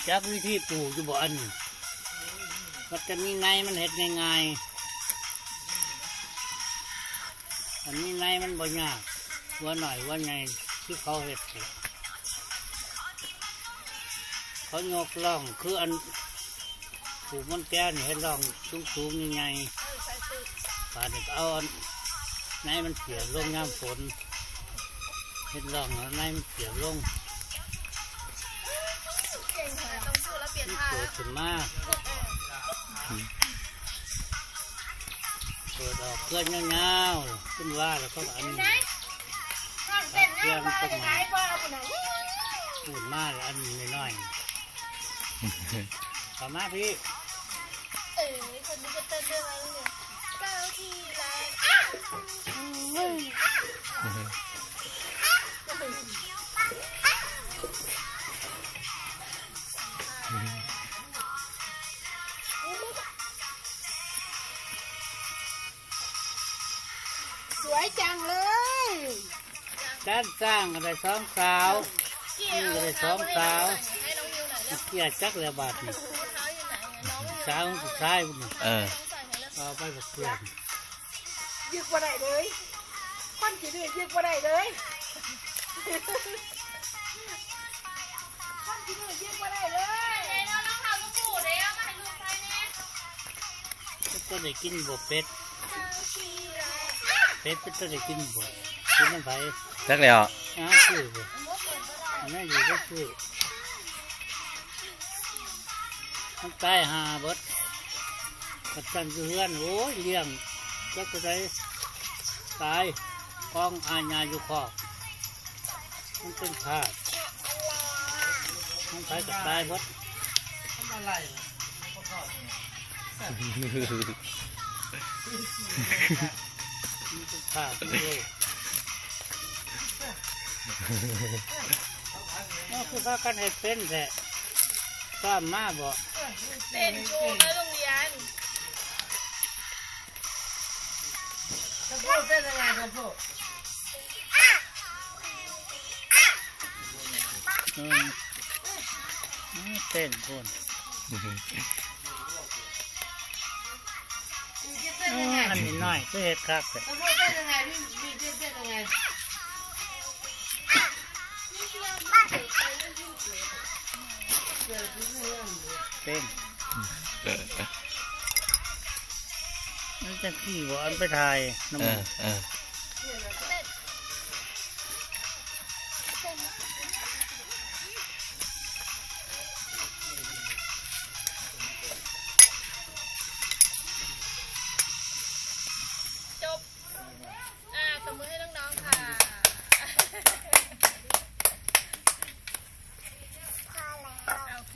ຈັກວິທີປູກຢູ່ບໍ່ອັນນີ້? ມັນຈະມີໃນມັນເຮັດງ່າຍໆ ອັນນີ້ໃນມັນບໍ່ຍາກ ຫົວໜ້ອຍຫົວໃຫຍ່ຄືເຂົາເຮັດ ເຂົາຍົກລ່ອງ ຄືອັນປູກມັນແກ້ວນີ້ ເຮັດລ່ອງສູງໆ ໃຫຍ່ໆ ບາດນີ້ກໍເອົາອັນໃນມັນປຽກລົງຍາມຝົນ ເຮັດຮ່ອງໃຫ້ໃນມັນປຽກລົງ ເປີດຂຶ້ນມາ ເປີດອອກເຄື່ອນຍາວໆ ຂຶ້ນວ່າແລ້ວກໍອັນນີ້ ເຄື່ອນຕົກມາ ຂຶ້ນມາແລ້ວອັນນີ້ນ້ອຍໆ ເຂົ້າມາພີ້ ເອີ ຄົນນີ້ກໍເຕັ້ນເລື່ອງອະໄລນີ້ ເຈົ້າທີ່ລະ ສວຍຈັງເລີຍ ດ້ານຊ້າງກໍໄດ້ສອງສາວ ນີ້ກໍໄດ້ສອງສາວ ເກຍຈັກແລ້ວບາດນີ້ ສາວຜູ້ຊາຍພຸ້ນ ເອີ ເອົາໄປບັກເພື່ອນ ຍຶກບໍ່ໄດ້ເລີຍ ຄົນຂີ້ດື້ຍຶກບໍ່ໄດ້ເລີຍ ຄົນຂີ້ດື້ຍຶກບໍ່ໄດ້ເລີຍ ເປັນຕາໄດ້ກິນບໍ່ເປັດ? ເປັດເປັນຕາໄດ້ກິນບໍ່? ກິນນຳໃຜ? ຈັກແລ້ວ ຫາຊື້ບໍ່? ອັນນັ້ນຢູ່ບໍ່ຊື້ ມັນຕາຍຫ່າເບິດ ຄັນຊັ້ນຢູ່ເຮືອນ ໂອ້ຍ ລ້ຽງຈັກເທົ່າໃດ ຕາຍ ກອງອາຍາຢູ່ຄອກ ມັນເປັນທາດ ມັນໄປກໍຕາຍເບິດ ມັນເປັນທາດເລີຍ ເອີ ຄືພາກັນເຮັດເປັນແທ້ ຊ້ອມມາບໍ? ເປັນຢູ່ໃນໂຮງຮຽນ อืม อืม เต้นพู้น อืม อันนี้น้อย คือเฮ็ดคักแท้ เต้น มันจั่งซี้บ่ อันไปถ่ายนำ เออ เออ